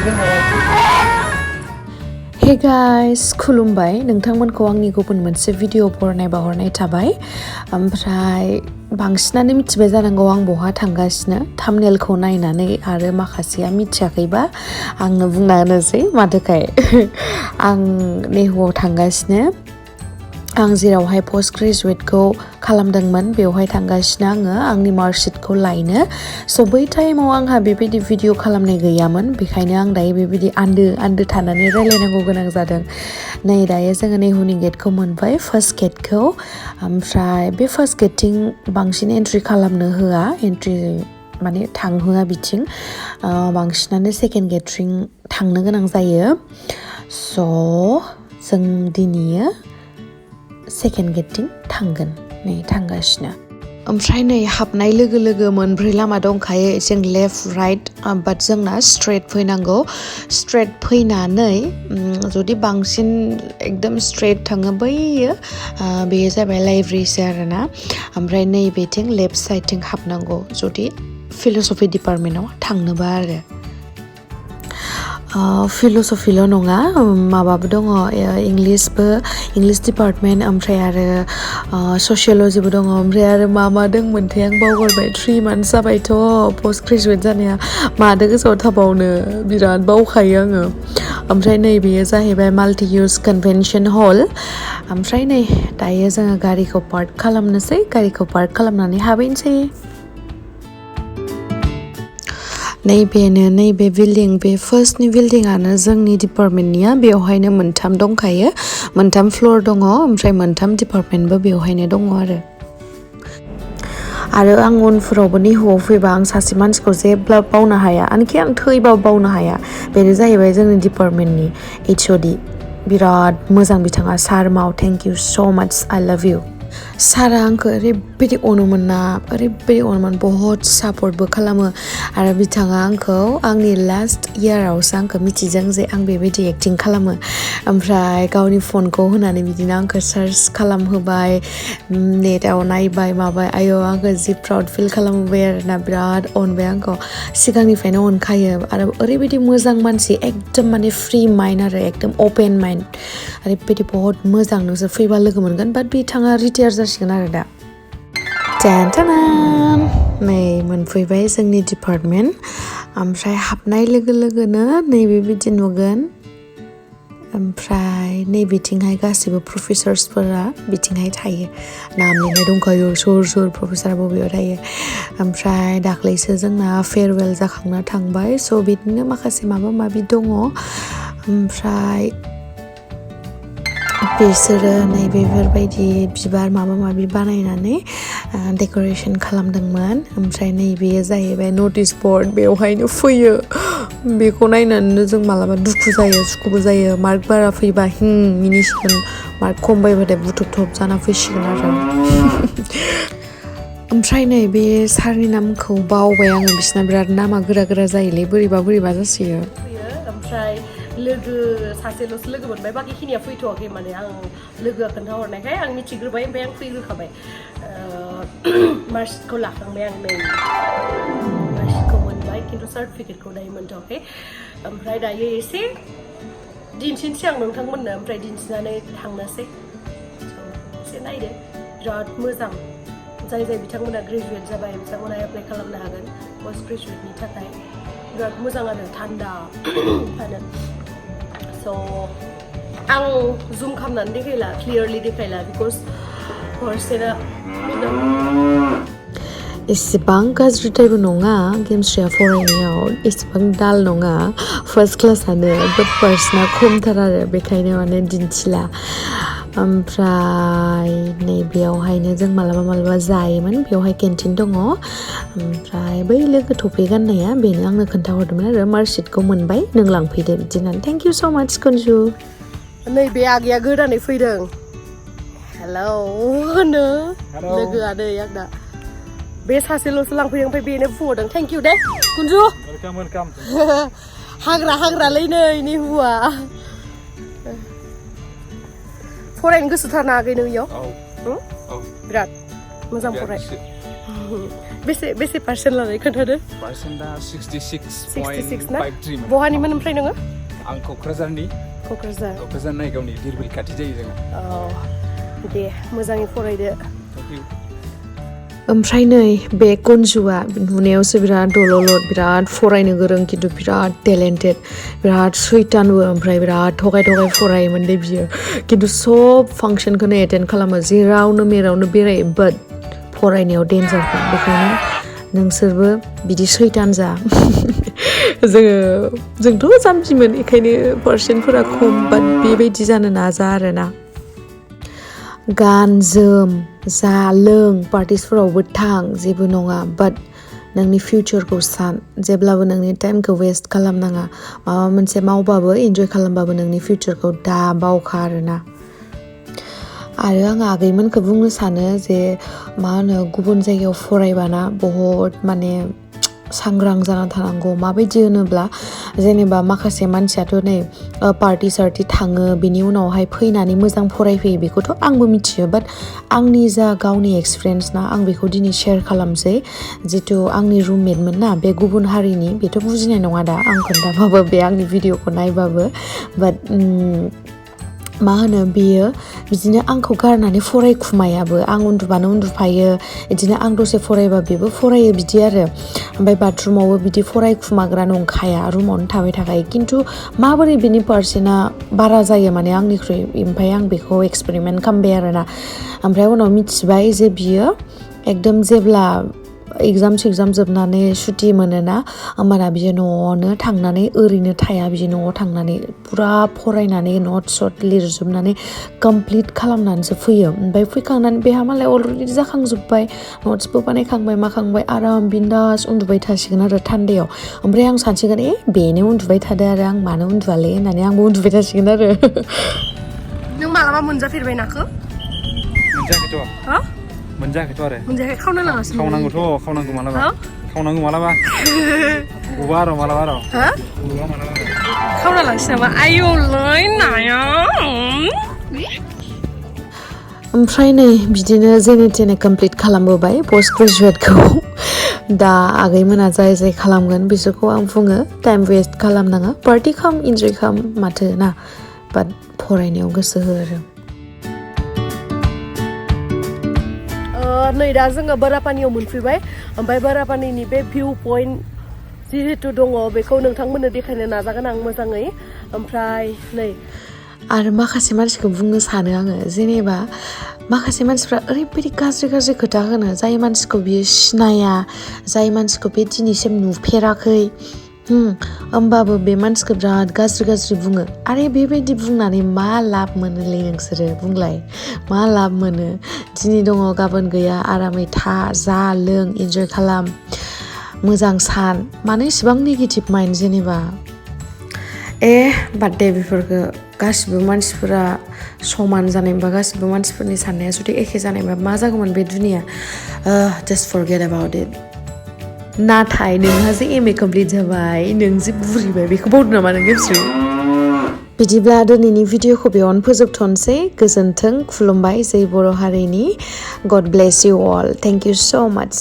Hey guys, खुलुमबाय नोंथांमोनखौ आंनि गुबुन मोनसे भिडिअ बरनाय थाबाय ओमफ्राय बांसिनानो मिथिबाय जानांगौ आं बहा थांगासिनो थाम्बनेलखौ नायनानै आरो माखासेया मिथियाखैबा आंनो बुंना होनोसै माथोखाय आं नेहुआव थांगासिनो आं जेरावहाय पोस्ट ग्रेजुवेटखौ खालामदोंमोन बेवहाय थांगासिनो आङो आंनि मार्कशीटखौ लायनो स' बै टाइमाव आंहा बेबायदि भिडिअ खालामनाय गैयामोन बेखायनो आं दायो बेबायदि आन्दो थानानै रायलायनांगौ गोनां जादों नै दायो जोङो नेहुनि गेटखौ मोनबाय फार्स्ट गेटखौ ओमफ्राय बे फार्स्ट गेटथिं बांसिन एन्ट्रि खालामनो होआ एन्ट्रि माने थांहोआ बिथिं बांसिनानो सेकेन्ड गेटथिं थांनो गोनां जायो स' जों दिनैयो सेकेन्ड गेटथिं थांगोन नै थांगासिनो ओमफ्राय नै हाबनाय लोगो लोगो मोनब्रै लामा दंखायो जों लेफ्ट राइट बाट जोंना स्ट्रेट फैनांगौ स्ट्रेट फैनानै जुदि बांसिन एकदम स्ट्रेट थाङो बैयो बेयो जाबाय लाइब्रेरिसो आरोना ओमफ्राय नैबेथिं लेफ्ट साइडथिं हाबनांगौ जुदि फिल'सफि डिपार्टमेन्टाव थांनोबा आरो फिल'सफिल' नङा माबाबो दङ इंलिस डिपार्टमेन्ट ओमफ्राय आरो ससियलजिबो दङ ओमफ्राय आरो मा दंमोनथाय आं बावगारबाय 3 months जाबायथ' पोस्ट ग्रेजुवेट जानाया मादो गोसोआव थाबावनो बिराद बावखायो आङो ओमफ्राय नै बेयो जाहैबाय माल्टि इउज कन्भेन्सन हल ओमफ्राय नै दायो जोङो गारिखौ पार्क खालामनोसै गारिखौ पार्क खालामनानै हाबहैनोसै नैबे बिल्डिं बे फार्स्टनि बिल्डिंआनो जोंनि डिपार्टमेन्टनिया बेवहायनो मोनथाम दंखायो मोनथाम फ्ल'र दङ ओमफ्राय मोनथाम डिपार्टमेन्टबो बेवहायनो दङ आरो आं उनफोरावबो नेहुआव फैबा आं सासे मानसिखौ जेब्ला बावनो हाया आनखि आं थैबाबो बावनो हाया बेनो जाहैबाय जोंनि डिपार्टमेन्टनि HOD बिराद मोजां बिथाङा सार माव थेंक इउ स' माच आइ लाभ इउ सारा आंखौ ओरैबायदि अनोमोन बहुत सापर्टबो खालामो आरो बिथाङा आंखौ आंनि लास्ट इयारावसो आंखौ मिथिदों जे आं बेबायदि एक्टिं खालामो ओमफ्राय गावनि फनखौ होनानै बिदिनो आंखौ सार्च खालामहोबाय नेटाव नायबाय माबाय आयौ आंखौ जि प्राउड फिल खालामबाय आरोना बिराद अनबाय आंखौ सिगांनिफ्रायनो अनखायो आरो ओरैबायदि मोजां मानसि एकदम माने फ्रि माइन्ड आरो एकदम अपेन माइन्ड ओरैबायदि बहुत मोजां नोंसोर फैबा लोगो मोनगोन बाट बिथाङा रिटायार जासिगोन आरो दा नै मोनफैबाय जोंनि डिपार्टमेन्ट ओमफ्राय हाबनाय लोगो लोगोनो नैबेबायदि नुगोन ओमफ्राय नैबेथिंहाय गासिबो प्रफेसार्सफोरा बिथिंहाय थायो नाम लिरनाय दंखायो सोर प्रफेसार बबेयाव थायो ओमफ्राय दाख्लैसो जोंना फेयारवेल जाखांना थांबाय स' बिदिनो माखासे माबा माबि दङ ओमफ्राय बिसोरो नैबेफोरबायदि बिबार माबा माबि बानायनानै डेक'रेसन खालामदोंमोन ओमफ्राय नैबेयो जाहैबाय नटिस बर्ड बेवहायनो फैयो बेखौ नायनानैनो जों मालाबा दुखु जायो सुखुबो जायो मार्क बारा फैबा मिनिसिगोन मार्क खम बायबाथाय बुथुब जाना फैसिगोन आरो ओमफ्राय नै बे सारनि नामखौ बावबाय आङो बिसिना बिराद नामा गोरा जायोलै बोरैबा जासियो ओमफ्राय लोगो सासेल'सो लोगो मोनबाय बाखिखिनिया फैथ'वाखै माने आं लोगोआ खोन्थाहरनायखाय आं मिथिग्रोबाय ओमफ्राय आं फैग्रोखाबाय मार्कशीटखौ लाखांबाय आं नै मार्कशीटखौ मोनबाय खिन्थु सार्टिफिकेटखौ दायो मोनथ'वाखै ओमफ्राय दायो एसे दिन्थिनोसै आं नोंथांमोननो ओमफ्राय दिन्थिनानै थांनोसै एसे नायदो बिराद मोजां जाय बिथांमोना ग्रेजुवेट जाबाय बिथांमोना एप्लाइ खालामनो हागोन पोस्ट ग्रेजुवेटनि थाखाय बिराद मोजां आरो थान्दा थानो स' आं जुम खालामनानै देखायला क्लियारलि देखायला बिकज हरसेना एसेबां गाज्रिद्रायबो नङा गेमस्रिया फरायनायाव एसेबां दाल नङा फार्स्ट क्लासआनो बाट पार्सेन्टआ खमथार आरो बेखायनो माने दिन्थिला ओमफ्राय नैबेयावहायनो जों मालाबा जायोमोन बेवहाय केन्टिन दङ ओमफ्राय बै लोगो टपि गाननाया बेनो आंनो खोन्थाहरदोंमोन आरो मार्कशीटखौ मोनबाय नों लांफैदो बिदि होननानै थेंक इउ स' माच कुन्जु नैबे आगैया गोदानै फैदों हेलौ होनो लोगोआनो आंना बे सासेल'सो लांफैदों ओमफ्राय बेनो बुंहरदों thank you Day Kunju welcome हाग्रालै नै नेहुआ फरायनो गोसोथार ना आगै नों इयाव बिराद मोजां फराय बेसे पार्सेन्ट लानाय खोन्थादो पार्सेन्टआ 66.53 बहानिमोन ओमफ्राय नोङो आं क'क्राझारनि क'क्राझार नायगावनि दिरबिल खाथि जायो जोङो दे मोजाङै फरायदो ओमफ्राय नै बे कन्जुआ नुनायावसो बिराद दल'लद बिराद फरायनो गोरों खिन्थु बिराद टेलेन्टेड बिराद सैतानबो ओमफ्राय बिराद थगाय फरायोमोन दे बियो खिन्थु सब फांसनखौनो एटेन्ड खालामो जेरावनो मेरावनो बेरायो बाट फरायनायाव डेन्जारखा बेखायनो नोंसोरबो बिदि सैतान जा जोंथ' जाम्बिमोन बेखायनो पार्सेन्टफोरा खम बाट बेबायदि जानो नाजा आरोना गान जोम जा लों पार्टिसफोरावबो थां जेबो नङा बाट नोंनि फिउचारखौ सान जेब्लाबो नोंनि टाइमखौ वेस्ट खालामनाङा माबा मोनसे मावबाबो इन्जय खालामबाबो नोंनि फिउचारखौ दा बावखा आरोना आरो आं आगैमोनखौ बुंनो सानो जे मा होनो गुबुन जायगायाव फरायबाना बहुत माने सांग्रां जाना थानांगौ माबायदि होनोब्ला जेनेबा माखासे मानसियाथ' नै पार्टि सार्टि थाङो बिनि उनावहाय फैनानै मोजां फरायफैयो बेखौथ' आंबो मिथियो बाट आंनि जा गावनि एक्सपिरियेन्स ना आं बेखौ दिनै शेयार खालामसै जितु आंनि रुममेटमोन ना बे गुबुन हारिनि बेथ' बुजिनाय नङा दा आं खोन्थाबाबो बे आंनि भिडिअखौ नायबाबो बाट मा होनो बेयो बिदिनो आंखौ गारनानै फरायखुमायाबो आं उन्दुबानो उन्दुफायो बिदिनो आं दसे फरायबा बेबो फरायो बिदि आरो ओमफ्राय बाथरुमावबो बिदि फरायखुमाग्रा नंखाया रुमावनो थाबाय थाखायो खिन्थु माबोरै बिनि पार्सेन्टआ बारा जायो माने आंनिख्रुइ ओमफ्राय आं बेखौ एक्सपेरिमेन्ट खालामबाय आरोना ओमफ्राय उनाव मिथिबाय जे बियो एकदम जेब्ला एग्जाम जोबनानै सुटि मोनोना होमबाना बियो न'आवनो थांनानै ओरैनो थाया बियो न'आव थांनानै पुरा फरायनानै नट लिरजोबनानै कमप्लिट खालामनानैसो फैयो ओमफ्राय फैखांनानै बेहा मालाय अलरेडि जाखांजोब्बाय नट्सबो बानायखांबाय माखांबाय आराम बिन्दास उन्दुबाय थासिगोन आरो थान्दायाव ओमफ्राय आं सानसिगोन बेनो उन्दुबाय थादो आरो आं मानो उन्दुआलै होननानै आंबो उन्दुबाय थासिगोन आरो नों मालाबा मोनजाफेरबाय नाखौ मोनजायाखैथ' मोनजायाखैथ' आरो मोनजायाखै खावनांगौ मालाबा बबा आरो मालाबा खावना लांसै नामा आयौलै नाया ओमफ्राय नै बिदिनो जेने थेने कमप्लिट खालामबोबाय पस्ट ग्रेजुवेटखौ दा आगैमोना जाय खालामगोन बिसोरखौ आं बुङो टाइम वेस्ट खालामनाङा पार्टि खाम इन्जय खाम माथो ना बाट फरायनायाव गोसो हो आरो नै दा जोङो बारापानियाव मोनफैबाय ओमफ्राय बारापानिनि बे भिउ पइन्ट जिहेतु दङ बेखौ नोंथांमोननो देखायनो नाजागोन आं मोजाङै ओमफ्राय नै आरो माखासे मानसिखौ बुंनो सानो आङो जेनेबा माखासे मानसिफ्रा ओरैबायदि गाज्रि खोथा होनो जाय मानसिखौ बियो सिनाया जाय मानसिखौ बे दिनैसिम नुफेराखै होमबाबो बे मानसिखौ बिराद गाज्रि बुङो आरे बेबायदि बुंनानै मा लाब मोनोलै नोंसोरो बुंलाय मा लाब मोनो दिनै दङ गाबोन गैया आरामै था जा लों इन्जय खालाम मोजां सान मानो इसेबां नेगेटिभ माइन्ड जेनेबा बाद दे बेफोरखौ गासिबो मानसिफोरा समान जानायबा गासिबो मानसिफोरनि साननाया जुदि एखे जानायबा मा जागौमोन बे दुनिया just forget about it नाथाय नोंहा जे एम ए कमप्लिट जाबाय नों जे बुरिबाय बेखौ बावदों नामा नों गेमस्रि बिदिब्ला दिनैनि भिडिअखौ बेयावनो फोजोबथ'नोसै गोजोन्थों खुलुमबाय जै बर' हारिनि God bless you all thank you so माच